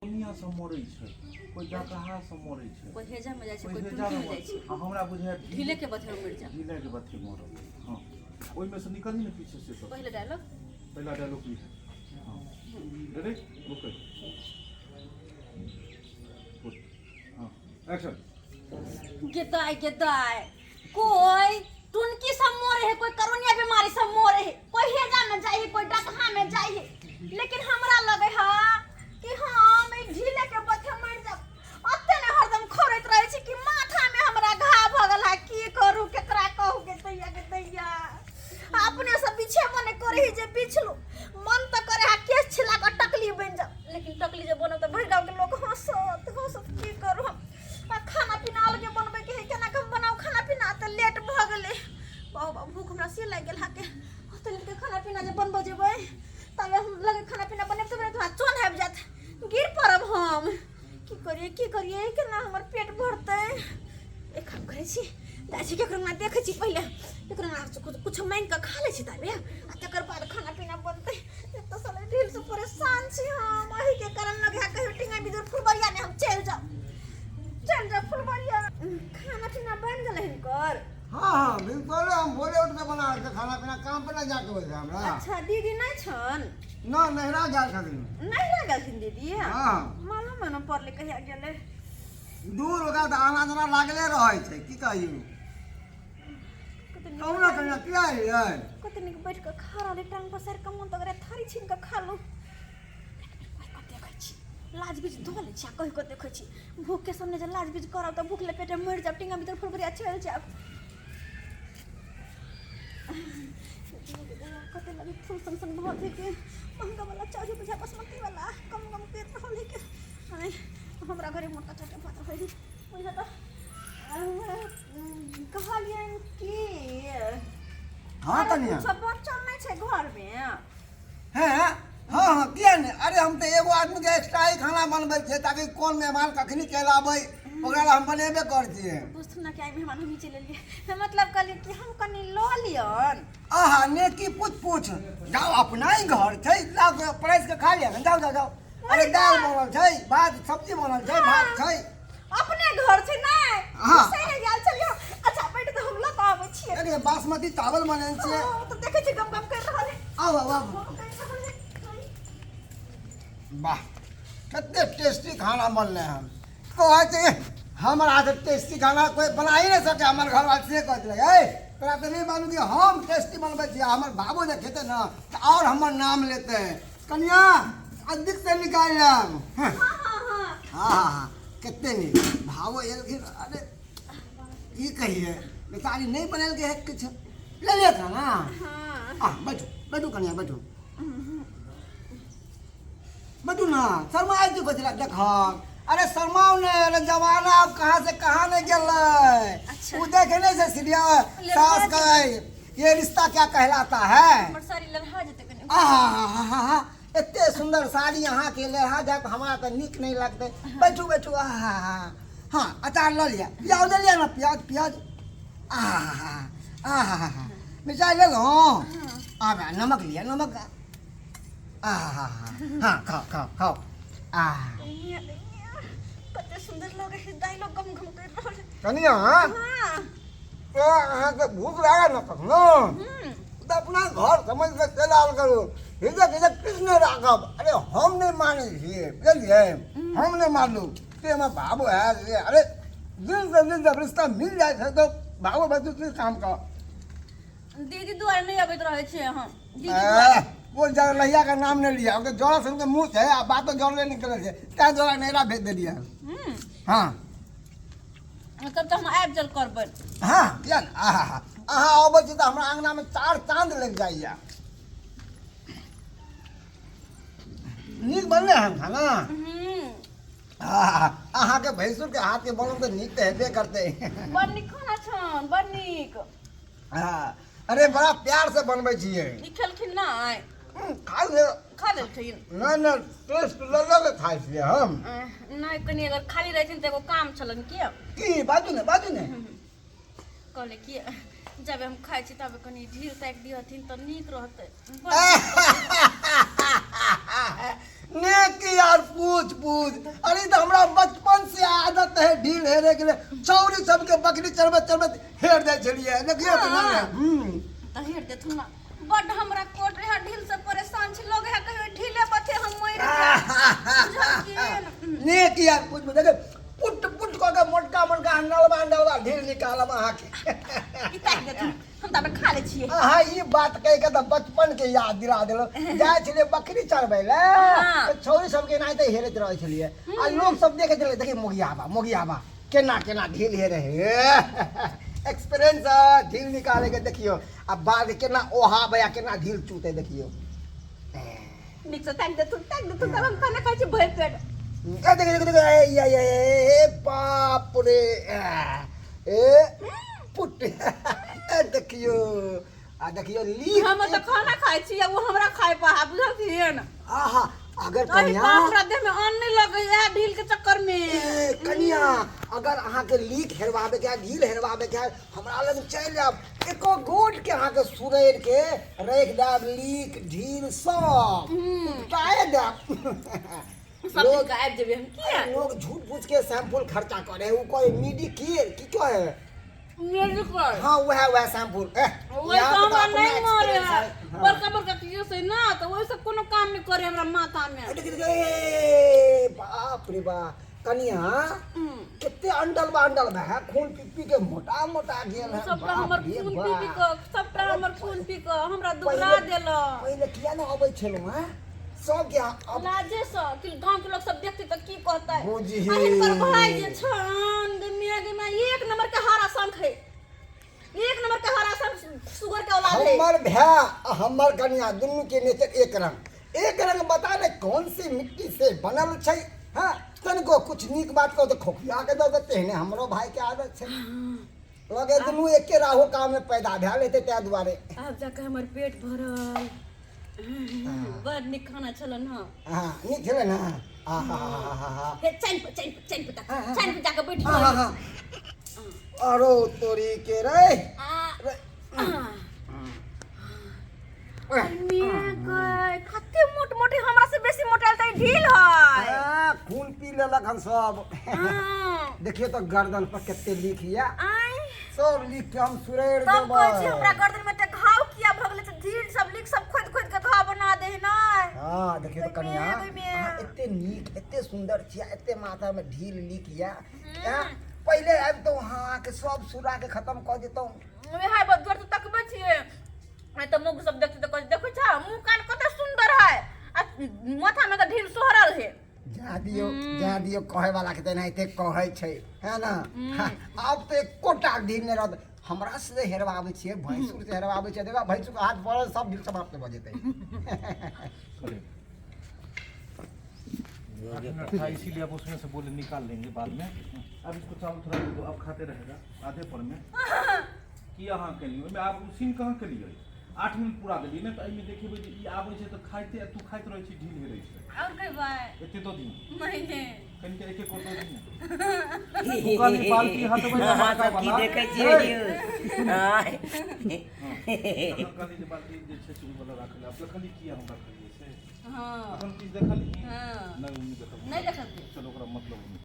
दुनिया सब मरै छै, कोइ डकहा सब मरै छै, कोइ हेजा में जाइ छै, कोइ कोइ हेजा टुनकी मे में जाइ छै। आ हमरा बुझाय ढीले के बथे मरि जा। ढीले के बथे मरल। हाँ, ओहिमे से निकलही ने पीछे से। तो पहले डायलॉग, पहला डायलॉग ई है। हाँ, रेडी, ओके, हाँ, एक्शन। गेदाय गेदाय, कोई टुनकी सब मरे है, कोई करोनिया बीमारी सब मरे है, कोई हेजा में जाय है, कोई डकहा में जाय है, लेकिन हमरा लगे है कि हम ई ढीले के बथे मर जाब। अते ने हरदम खरैत रहे छी कि माथा में हमरा घाव भ गेल है। की करू, केकरा कहू? के दैया के दैया, अपने से पीछे मने करे है जे बिछलू। मन तऽ करे है केस छिला कऽ टकली बनि जाउ, लेकिन टकली जे बनब तऽ भरि गाँव के लोक हंसत हंसत। की करू हम? आ खाना पीना अलगे बनबै के है, केना के हम बनाउ खाना पीना? तऽ लेट भऽ गेलै। बाबा बाबा, भूख हमरा से लागि गेल हाके। ओते लेट के खाना पीना जे बनबऽ जेबै, तबे हम लगे खाना पीना बनेब तबे हमरा चोन आबि जायत, गिर पड़ब हम। की करिए, की करिए, केना हमर पेट भरतै? एक काम करै छी, जाइ छी केकरो अंगना, देखै छी पहिले केकरो अंगना कुछ कुछ मांगि कऽ खा लै छी तबे, आ तकर बाद खाना पीना बनतै। एक तऽ साले ढील से परेशान छी हम, एही के कारण लगे है कहियो टिंगा बिदुर फुलबरिया ने हम चलि जाउ, चलि जाउ फुलबरिया। खाना पीना बनि गेलै हिनकर? हाँ हाँ, बिल्कुल, हम भोरे उठ के बना लै छियै खाना पीना, काम पर नहि जाके होइ छै हमरा। अच्छा, दीदी नहि छन? न, नैहरा गेल छथिन। नैहरा गेलखिन दीदी? हाँ। मालूम ने पड़लै कहिया गेलै। दूर ओकरा तऽ आना जाना लागले रहै छै, की कहियौ। कते नीक कहू ने कनिया, किया एलियै? कते नीक बैठ कऽ खा रहलै, टांग पसारि कऽ, मन तऽ करे थारी छीन कऽ खा लू। कहि कऽ देखै छी, लाज बीज धो लै छी आ कहि कऽ देखै छी। भूख के सामने जे लाज बीज करब तऽ भूख लपेटे मरि जायब, टींगा भीतर फुलबरिया चलि जायब। कते लगे फूल सन सन भऽ के महंगा वाला चाउर बुझा, बासमती वाला कम कम कर रहल है के। आँय, हमरा घरे मोटका चाटे भात रहै बुझा। तऽ कहलियनि कि हाँ कनिया, कुछो बचल नहि छै घरमे? हैं, हाँ हाँ, किया नहि? अरे हम तऽ एगो आदमीके एक्स्ट्रा ही खाना बनबै छियै, ताकि कोन मेहमान कखनी चलि आबै, ओकरा लए हम बनेबे करै छियै। बुझथुन ने कि आइ मेहमान हमही चलि एलियै। मतलब कहलियै कि हम कनि लऽ लियन। आहा, नेकी पूछ पूछ, जाओ, अपना ही घर छै, लाओ के परसि के खा लिअ। जाओ जाओ जाओ। अरे दालि बनल छै, भात सब्जी बनल छै, भात छै। अपने घर छै नहि? हाँ। सही नहि गेल छलियै। अच्छा बैठ, तऽ हम लऽ कऽ आबै छियै। अरे बासमती चावल बनल छै। हाँ, तऽ देखै छियै गम गम करि रहल है। आउ आउ आउ। गम करि रहल है। वाह, कते टेस्टी खाना बनलै हन। कहै छै हमरा से टेस्टी खाना कोई बना ही नहीं सके। हमर घरवाली से कहै छलै, ए तोरा तऽ नहि मालूम कि हम टेस्टी बनबै छियै, हमर बाबू जे खेतै ने तऽ आओर हमर नाम लेतै। कनिया, अधिक से निकालि लेब। हाँ हाँ हाँ। हाँ हाँ, कते नीक भावो एलखिन। अरे की कहिए, बेचारी नहि बनेलकै है किछु। ले लिअ खाना। हाँ। आ बैठू बैठू कनिया, बैठू बैठू ना। शर्मा आबि कथी लए देख? अरे शर्माओ ने। अरे जमाना अब कहाँ से कहाँ ने गेलै। अच्छा। उ देखे नहीं से सीढ़िया सास का ये रिश्ता क्या कहलाता है। हमर साड़ी लड़हा जेतै कनि। आहा, एते सुंदर साड़ी अहाँके लेहा जायत, हमरा तऽ नीक नहि लगतै। बैठू बैठू। आहा, हाँ, अचार लऽ लिअ, प्याज लऽ लिअ ने, प्याज प्याज। आहा आहा, मिरचाइ लेलहुँ? आब नमक लिअ, नमक। आहा, हाँ, खाओ खाओ खाओ। आहा। कते सुंदर लगे है, दाइलो गम गम कर रहल है। कनिया। हाँ। तो अहाँके भूख लागल ने कखनो, तऽ अपना घर समझ कऽ चलि आयल करू, हिजक हिजक किछु नहि राखब। अरे हम नहि मानै छियै, बुझलियै? हम नहि मानलहुँ से हमर बाबू है से। अरे दिल से दिल जब रिश्ता मिल जाइ छै तऽ बाबू बच्चू की काम कर। दीदी दुआरे नहि अबैत रहै छियै हम दीदी दुआरे। वो जरा लहिया के नाम नहि लिया, ओकर जरा सुन के मुँह छै आ बातो जरले निकलै छै, तैं द्वारा नैहरा भेज देलियै। हाँ। तब तऽ हम आबि जल करबै। हाँ, किया ने? आहा, अहाँ अबै छी तऽ हमरा अङ्गनामे चार चाँद लागि जाइए। नीक बनलै हन खाना? आहा, अहाँके भैंसुरके हाथके बनल तऽ नीक तऽ हेबे करतै। बड़ नीक खाना छन, बड़ नीक। हाँ, अरे बड़ा प्यार से बनबै छियै। ई खेलखिन नहि? खा ले। खा लेलखिन? नहि नहि, टेस्ट लऽ लऽ के खाइ छियै हम। नहि, कनि अगर खाली रहथिन तऽ एगो काम छलनि। की? की? बाजू ने, बाजू ने। कहले कि जब हम खाइ छी तब कनि ढील ताकि दिहथिन तऽ नीक रहतै। नेकी यार पूछ पूछ। अरे तऽ हमरा बचपन से आदत है ढील हेरे के लिए। छौरी सबके बकरी चरबैत चरबैत हेर जाइ छलियै, देखियौ तऽ नहि। तऽ हेर देथुन ना। बड हमरा कोट रहे ढील से परेशान छी, लोग है कहियो ढीले बथे हम मरि जायब। नेकी यार पूछ पूछ। देखे पुट पुट कऽ के मोटका मोटका नलबा नलबा ढील निकालब अहाँके। ई ताकि देथुन, हम तऽ खा लै छियै। अहाँ ई बात कहि के तऽ बचपन के याद दिला देलहुँ। जाइ छलियै बकरी चरबै लए तऽ छौरी सबके एनाहिते हेरैत रहै छलियै आ लोग सब देखै छलै, देखी मोगियाबा मोगियाबा केना केना ढील हेरे हे। एक्सपीरियंस ढील निकाले के देखियौ आ बाद केना ओहाबै आ केना ढील चूते देखियौ। नीक से ताकि देथुन, ताकि देथुन तब हम खाना खाइ छी भरि पेट। ए देख देख देख, ए ए ए ए बाप रे, ए पुट, ए देखियौ आ देखियौ लीक। हम तऽ खाना खाइ छी आ ओ हमरा खाइ पा बुझलखिन। आहा अगर कनिया हमरा देह में अन्न नहीं लगे है ढील के चक्कर में। ए कनिया अगर अहाँ के लीक हेरवाबे के ढील हेरवाबे के हमरा लग चलि आब, एको गोट के अहाँ के सुरैर के रख देब, लीक ढील सब उपटाए देब। सब दिन के आबि जेबै हम किया? लोग झूठ फूस के शैम्पूल खर्चा करे, उ कहे मीडी केयर की कहे मेडिकल। हाँ वह वह शैम्पूल। वही तो हमरा नहीं मारे है, बड़का बड़का केस है ना तो वही सब कोनो काम नहीं करे हमरा माथा में। ए बाप रे बा कनिया कितने अंडल बा अंडल बा है, खून पी पी के मोटा मोटा गेल है। सबटा हमर खून पी पी के, सबटा हमर खून पी के हमरा दुबरा देला। पहिले किया ना अबै छलहुँ हैं सब के अब लाजे से कि गांव के लोग सब देखते तो की कहता है। बुझी। आ हिनकर भाई जे छन दुनिया के में एक नंबर के हरा शंख है, एक नंबर के हरा शंख सुगर के औलाद है। हमर भैया आ हमर कनिया दुनू के नेचर एक रंग, एक रंग। बता ने कौन सी मिट्टी से बनल छै। हाँ तनिको कुछ नीक बात कहो तो खोखिया के दऽ देते तेहने हमरो भाई के आदत छै। लगे दुनू एके राहो काम में पैदा भेल हेतै ताहि दुआरे। आब जाके हमर पेट भरल। बड़ नीक खाना छलन। हँ हाँ नीक छलै ने। आहा हे चैन पर चैन पर चैन पर चैन पर जाके बैठ। आहा अरो तोरी के रे कते मोट मोटे हमरा से बेसी मोटायल त ढील है। खून पी लेलक हन सब। देखियो तो गर्दन पर कते लीख या, सब लीख के हम सुरेर देबै। तब कहै छी हमरा गर्दन में त घाव किया भ गेलै, त ढील सब लीख सब खोद खोद के घाव बना दे है ना। हां देखियो तो कनिया एते नीक एते सुंदर छिया, एते माथा में ढील लीख या। पहिले आबि तो हां के सब सुरा के खत्म क देतौ। वएह बदगर तो तकबै छियै त मुख सब देखते त कहै देखै छ मुंह कान कते सुंदर है आ माथा में त ढील सोहरल है। जा दियो जा दियो, कहे वाला के तेनाहिते कहै छै है ना। आब तऽ एकोटा ढील नहि रहत। हमरा से हेरवाबै छियै, भैंसुर से हेरवाबै छियै। देखा भैंसुर के हाथ पड़ल सब ढील समाप्त भऽ जेतै। था इसीलिए अब उसमें से बोले निकाल लेंगे बाद में। अब इसको चावल थोड़ा दे दो, अब खाते रहेगा आधे पर में की अहाँ के लिए ओहिमे। आब उसीन कहाँ के लिए 8 मिनट पूरा देलियै ने तऽ एहिमे देखेबै जे ई आबै छै तऽ खाइते तू खाइत रहै छी, ढील हेरै छै। और कहबै एते दऽ दियौ नहीं कनिके एक एक दऽ दियौ। तू कहली बाल्टी हटबै ने बड़का की वाला। देखै छियै यौ? तखन कहली जे बाल्टी जे छै से ओ वाला राखल। आब देखली किया हम रखलियै से हां अखन किछु देखली हां नहि, ओ नहि देखलियै, नहीं देखलियै। चलो ओकरा मतलब नहि।